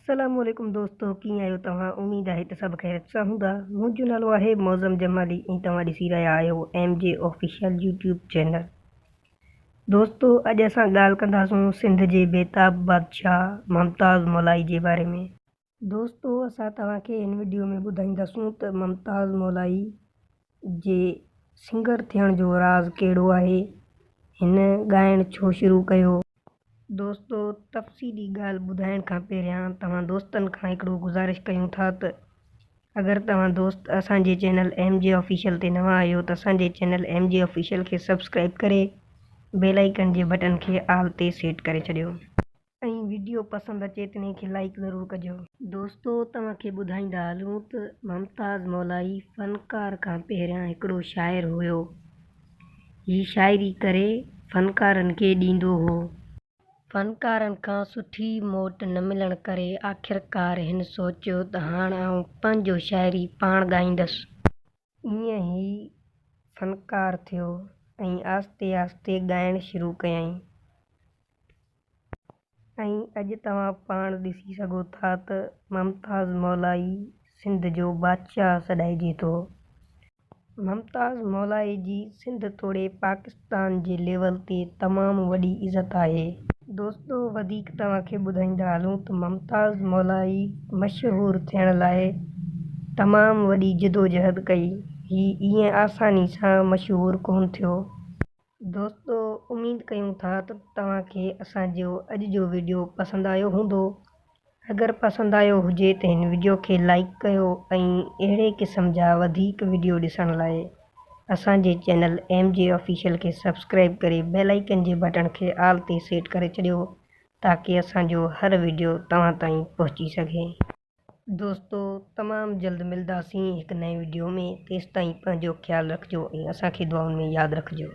السلام عليڪم دوستو ڪيئن آهيو توهان اميد آهي ته سڀ خيريت سان هوندا منهنجو نالو آهي معظم جمالي ۽ توهان ڏسي رهيا آهيو M G official YouTube channel دوستو اڄ اسان ڳالهه ڪنداسون سنڌ جي بيتاب بادشاهه ممتاز مولائي جي باري ۾ دوستو اسان توهان کي هن وڊيو ۾ ٻڌائينداسون ته ممتاز مولائي جي سنگر ٿيڻ جو راز ڪهڙو آهي هن ڳائڻ ڇو شروع ڪيو. دوستو تفصيلي ڳالهه ٻڌائڻ کان پهريان توهان دوستن کان هڪڙو گذارش ڪيون ٿا ته اگر توهان دوست اسان جي چينل ايم جي آفيشل تي نوان آهيو ته اسان جي چينل ايم جي آفيشل کي سبسڪرائيب ڪري بيل آئيڪن جي بٽن کي آل تي سيٽ ڪري ڇڏيو. ۽ وڊيو پسند اچي تنهن کي لائيڪ ضرور ڪجو. دوستو توهان کي ٻڌائيندا هلون ته ممتاز مولائي فنڪار کان پهريان هڪڙو شاعر هيو. هي شاعري ڪري فنڪارن کي ڏيندو هو. فنڪارن کان سٺي موٽ نه ملڻ ڪري آخرڪار هن سوچيو ته هاڻ آئون پنهنجو شاعري پاڻ ڳائيندس. ائين هي فنڪار ٿيو ۽ آهستي آهستي ڳائڻ شروع ڪيائين. ۽ اڄ توهان پاڻ ڏسي سگهو ٿا ته ممتاز مولائي سنڌ جو بادشاهه سڏائجي ٿو. ممتاز مولائي جي سنڌ توڙي پاڪستان جي ليول تي تمام وڏي عزت آهي. دوستو وڌيڪ توهان کي ٻڌائيندا هلون ته ممتاز مولائي مشهور ٿيڻ لاء تمام وڏي جدوجهد ڪئي، هي ائين آساني سان مشهور ڪونه ٿيو. دوستو اميد ڪيون ٿا ته توهان کي اسان جو اڄ جو وڊيو پسند آيو هوندو اگر پسند آيو هجي ته هن وڊيو کي لائيڪ ڪيو ۽ اهڙي قسم جا وڌيڪ وڊيو ڏسڻ لاء اسان جي چينل ايم جي آفيشل کي سبسڪرائيب ڪري بيل آئيڪن جي بٽڻ کي آل تي سيٽ ڪري ڇڏيو تاڪي اسان جو هر وڊيو توهان تائين پهچي سگهي. دوستو تمام جلد ملداسين هڪ نئين وڊيو ۾ تيستائين پنهنجو خيال رکجو ۽ اسان کي دعائن ۾ ياد رکجو.